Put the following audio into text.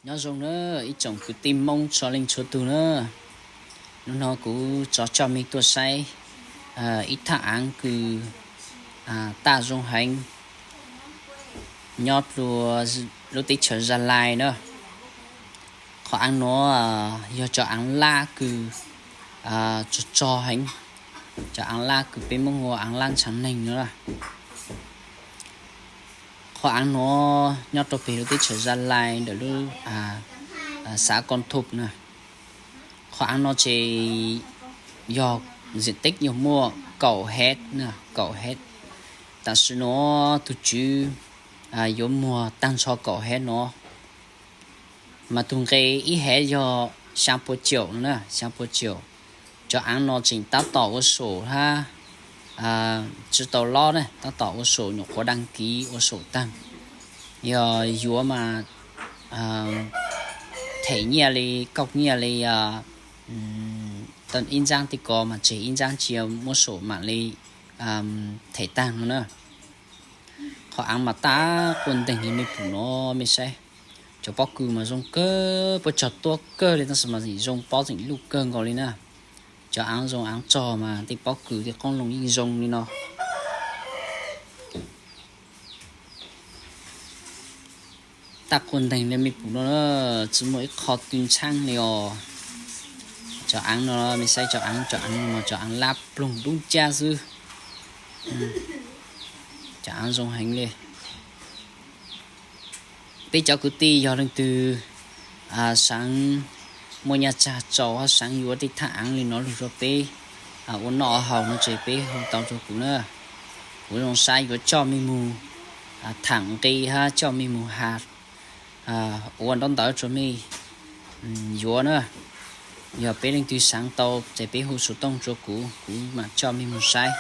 Nyob zoo na ib tsoom kwv tij Hmoob txhua leej txhua tug na. Hnub no kuv rov coj mej tuaj saib ib thaj aav kws taj zoo heev nyob dua lub teb chaws Zas Lais na. Qhov aav nuav yog cov aav lab kws tsog tsog heev, cov aav lab kws peb Hmoob hu ua aav lab ntshav neeg no. Qhov aav nuav nyob rau peg lub teb chaws Zas Lais ntawm lub xav Kon Thup na. Qhov aav no ces yog diện tích yog muaj kaum hecta, kaum hecta. Tam sim nuav tug tswv yuav muag taag nrho kaum hecta no, mas tug nqe ib hecta yog xyaa pua caum no na, xyaa pua caum. Cov aav no tseem tab tom ua saum hab tsi tau lob na, tab tom ua saum nyuam qhuav đăng ký ua saum taag. Yog yuav mas them nyiaj li, kauj nyiaj li ib ntxaab tej ko mas tseg ib ntxaab cia muab saum maam li them taag no na. Qhov aav mas tab quaj nteeg li mej pum no, mej saib. Cov pob kws mas zoo kawg, puab tsog tuab kawg li tab sis mas tseem zoo pob tseem luj kawg nkaus li na. Cov aav zoo aav tsog mas tej pob kws tej qoob loo yeej zoo li no. Tab quaj nteeg li mej pum no, tsi muaj ib qho tw ntshaab li os. Cov aav no, mej saib cov aav, cov aav no mas cov aav lab ploog dub ncaj xwb. Cov aav zoo heev li. Peb cov kwv tij yog leej twg saav muaj nyaj tsag tsaus hab saav yuav tej thaj aav li no lug rua peb ua noj ua haus no ces peb hu tau rua kuv na. Kuv zoo sab yuav coj mej moog thaam nqi hab coj mej moog has ua ntaub ntawv rua mej yuav na. Yog peb leej twg saav tau ces peb hu xov tooj rua kuv, kuv mam coj mej moog saib.